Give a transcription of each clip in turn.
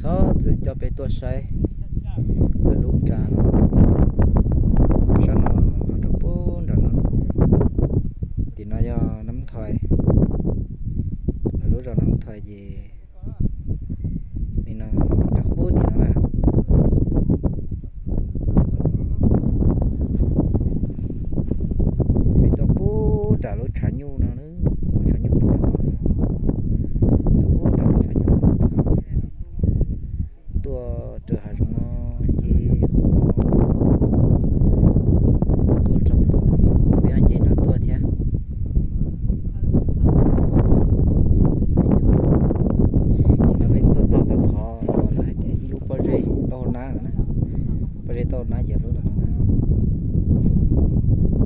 Txhob txwm coj peb tuaj saib lawv lub raj no. Sab no los rau pub nram no. Tim no yog Nab Thoi, lawv lub zos Nab Thoi ces li no, rau pub tim no na. Peb tuaj pub nram lub tshav nyuj no, lub tshav nyuj pub nram no, tuaj pub nram lub tshav nyuj no, tuaj raws hav zoov no, ces tuaj txog peb nce nram tuaj thiab. Ces no peb tuaj txog ntawm qhov uas lawv hais tias ib lub pob zeb tau hau nab na, pob zeb tau hau nab ces lub no na.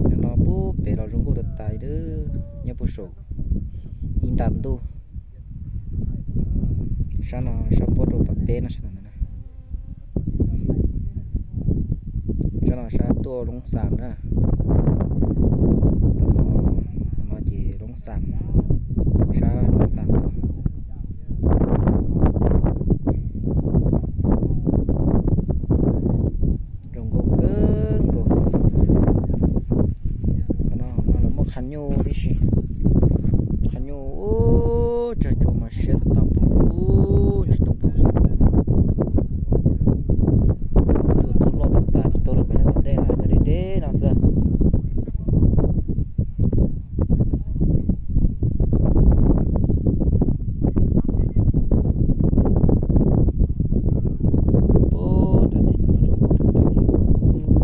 Cov no pub pem los zoo nkauj tas tas li, nyob puag saum ib nta ntuj. Sab no sab puab rau tom peb no, sab no, sab no sab tuaj Loob Xam na. Tom no, tom no ces Loob Xam, sab Loob Xam tuaj. Zoo nkauj kawg nkaus. Qhov no lawv muaj qhab nyuj tib si, qhab nyuj ub, tsag tsuas mas siab tas tas pum, tsis tau pum. Tus tub loj tas tas tsis tau los pem nyob tom ntej no, nyob deb deb no xwb. Puag nram tej no zoo nkauj tas tas li.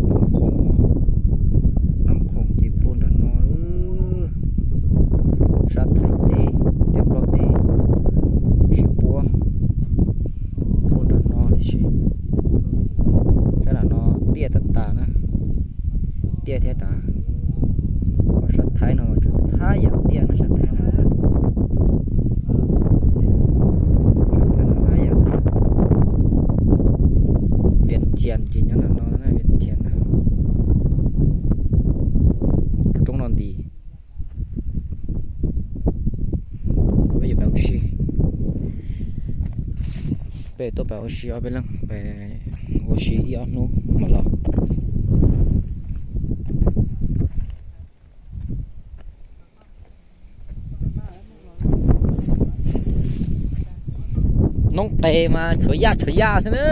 Nab Khoom, Nab Khoom ces puag nram no, sab Thaib teb, teb Nplog teb, sib puab puag nram no tib si. Sab nram no tiaj tas tas na, tiaj thiab tas. Ho sab Thaib no mas tseem thab yam tiaj no, sab Thaib no, sab Thaib no thab yam tiaj. Vias Thias ces nyob nram no na, Vias Thias na. Roob no nti. Peb yuav pais ua si, peb tuaj pais ua si ob peb leeg, pais ua si ib ob hnub mam los. Noob qes mas tshuav yaj tshuav yaj xwb na.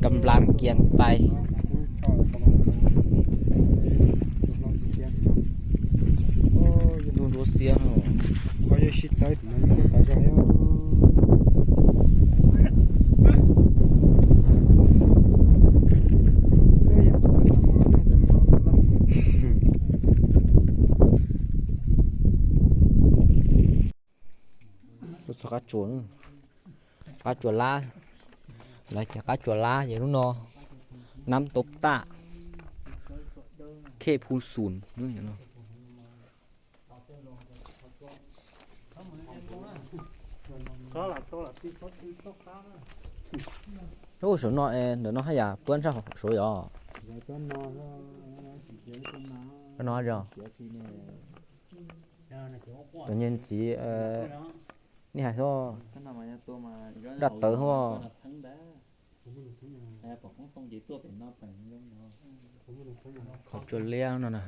Kam las kias pais. Ntuj ntsuab xiab no. Tuaj txog qab tsuas, qab tsuas lab, lawv ces qab tsuas lab ces lub no, Nab Tau Taj, Thej Phu Xum. Ub, saum no, ntawm no haj yam puab ntshaj saud yom. Cov no, cov nyuag ntxiv, nej hais xwb, daj tawv xwb. Qhov tsua liab no na.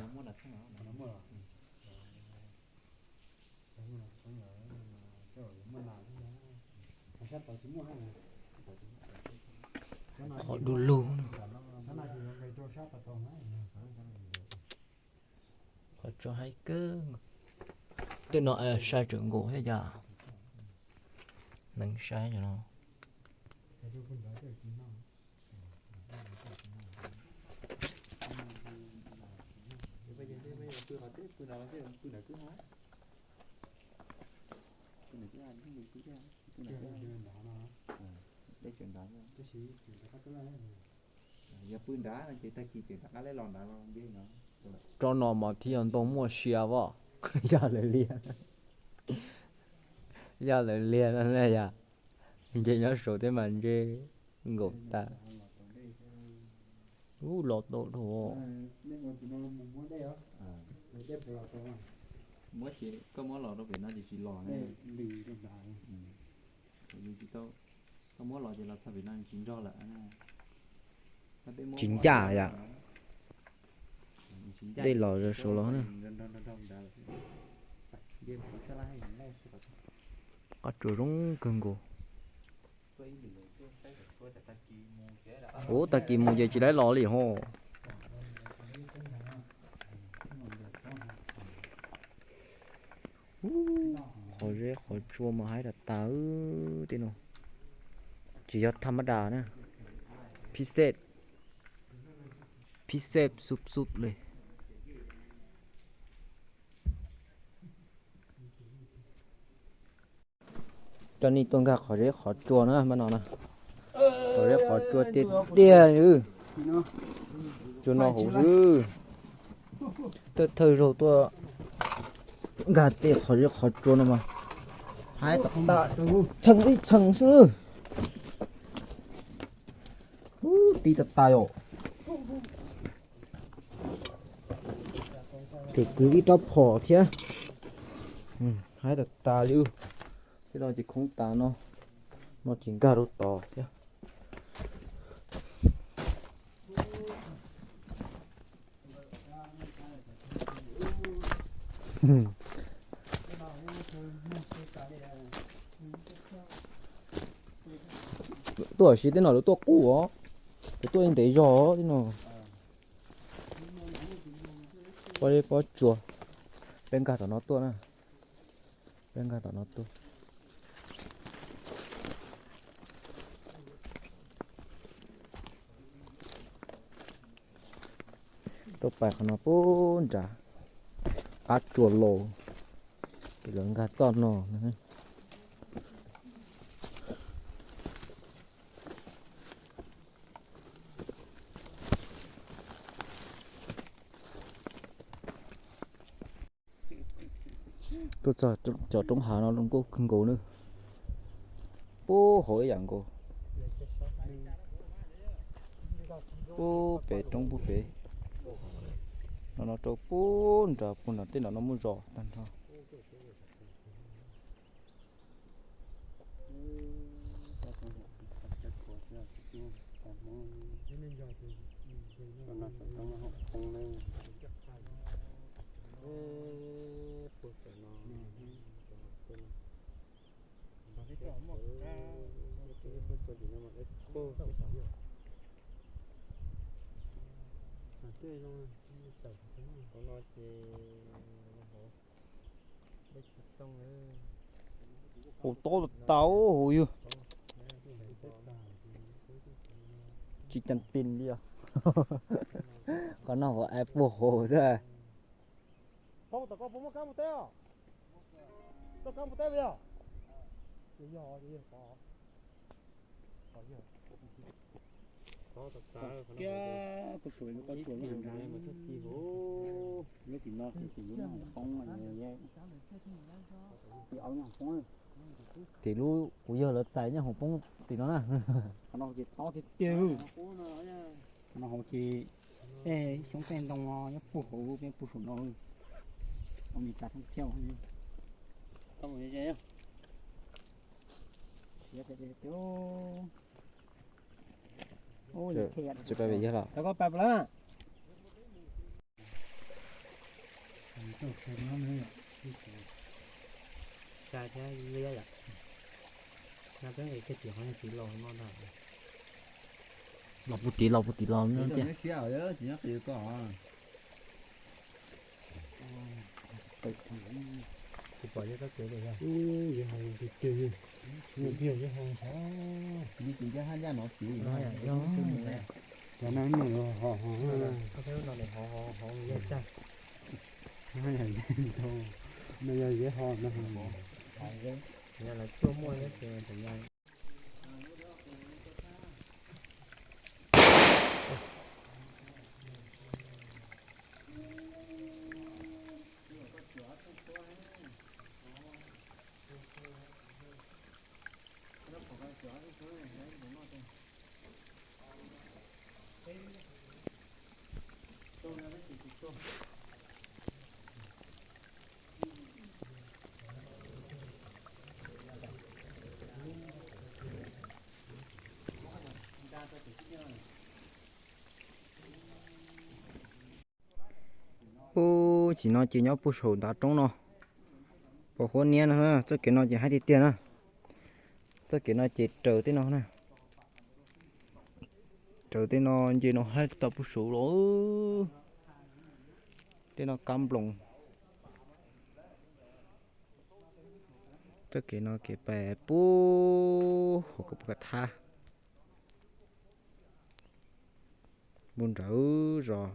Qhov du lug. Qhov tso haib kawg. Tej no sai tsawm nkaus thiab cas. Neeg sai no. Yog pw nrad no ces tag kis ces rov qab los nrad no. Rau no mas thiaj yog ntoo muaj sia os. Yog lawv liag, yog lawv liag no na yom. Nce nyob saud thiab mas nce nkaum tas. Ub, los tau dhau. Muab ces koj muab los rau pem no ces tsis los ne. Tsis tau, koj muab los ces los txog pem no tsis nrog lawm. Tsis ncaj yom. Dej los zoo saud los na. Qab tsuas zoo kawg nkaus. Ub, tag kis mus ces tsis laib los li ho. Qhov zeb qhov tsua mas haib tas tas tej no. Tsis yog tham mab das na, phij xej, phij xej xub xub li. Coj nej tuaj nkag qhov zeb qhov tsua na, mab no na. Qhov zeb qhov tsua tiag tiag. Tsua no hauv xwb. Thawj thawj zaug tuaj nkag tej qhov zeb qhov tsua no mas haib tas tas, txheem ib txheem xwb. Tib tas tas yom. Ces kwv ib rab phom thiab. Haib tas tas li. Tej no ces khoob tas no, no ces nkag rau tod thiab. Tuaj ua si tej no lawv tuaj qub os, lawv tuaj ntev zog tej no. Pob zeb pob tsua, peb nkag tom no tuaj na. Peb nkag tom no tuaj. Tuaj pais qhov no pub nrad, qab tsua laus, ces lawv nkag txoj no. Tuaj txog cov roob hav no zoo nkauj kawg nkaus na. Puag hauv ib yam nkaus. Puag pem roob puag pem. No no rau puag nrad, puag nrad tej nram no muaj zos tag nrho. Hauv tob tas tas hauv yog. Tsis ceeb pes li os. Qhov no hauv ai puag hauv xwb. Lub tim no ces lub no poob, tim aub nyob hoom poob. Tim lub kuv yawg lawv txais nyob hoom poob tim no na. Qhov no ces tob tiag tiag. Qhov no hauv ces tej xyoob tej ntoo no nyob puag hauv, peb puag saum no. Ua me tas thoob thiab. Tsis pais pem yawg los. Los puag tim, los puag tim los no tiag. Cov no ho ho, no yog zeb ho no. Lawv tuaj muaj zeb ces Ub, tsim no ces nyob puag saum ntav roob no, pos huab niab no na, txoj kev no ces haib tiag tiag na. Txoj kev no ces raws tej no na, raws tej no nce no haib tau puag saud los, tej no kab nploos. Txoj kev no kev pais puag hauv Pus Kas Thab, puag nram zos.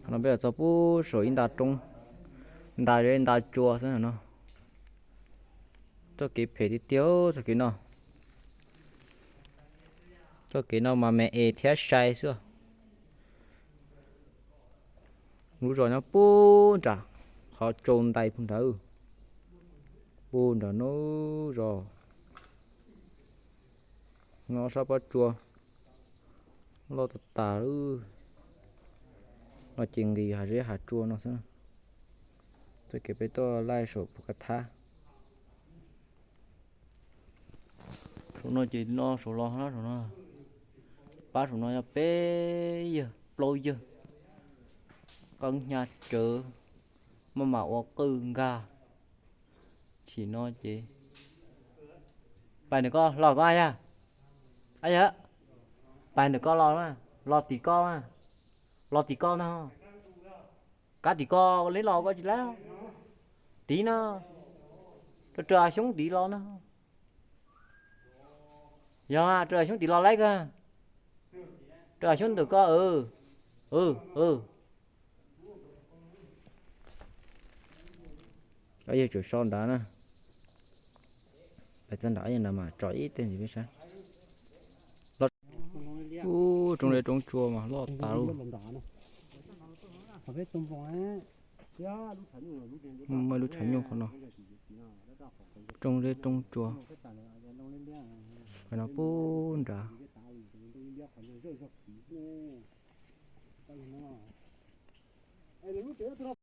Qhov no peb los txog puag saum ib nta roob, nta, nta tsua xwb no. Txoj kev phem tiag tiag txoj kev no. Txoj kev no mas me es thiab sai xwb. Lub zos nyob puag nram qhov tsau ntais puag nrad, puag nram no zos. No sab pob tsuas loj tas tas, no ces nqis hav zeb hav tsua no xwb. Txoj kev peb tuaj laij saum Pus Kas Thab. Saum no ces no saum los na, saum no, pab saum no yog peb yawg plaub yawg, qee hnyav tsawv, maj mam ua qwj nkag. Chim no ces pais ntawm ko los ko yog, yog, pais ntawm ko los, los tim ko mas, los tim ko no, kab tim ko li los ko tsis laib, tid no, rau rau xyoob tid los no. Yog rau xyoob tid los laib kag, rau xyoob ntawm ko. Yawg tsum so nrad na, pais txog nrad yawg nrad mas tso ib teg ntxiv peb saib. Ub, roob zeb roob tsua mas loj tas lawm. Muaj ib lub tshav nyuj qhov no, roob zeb roob tsua. Qhov no puag nrad.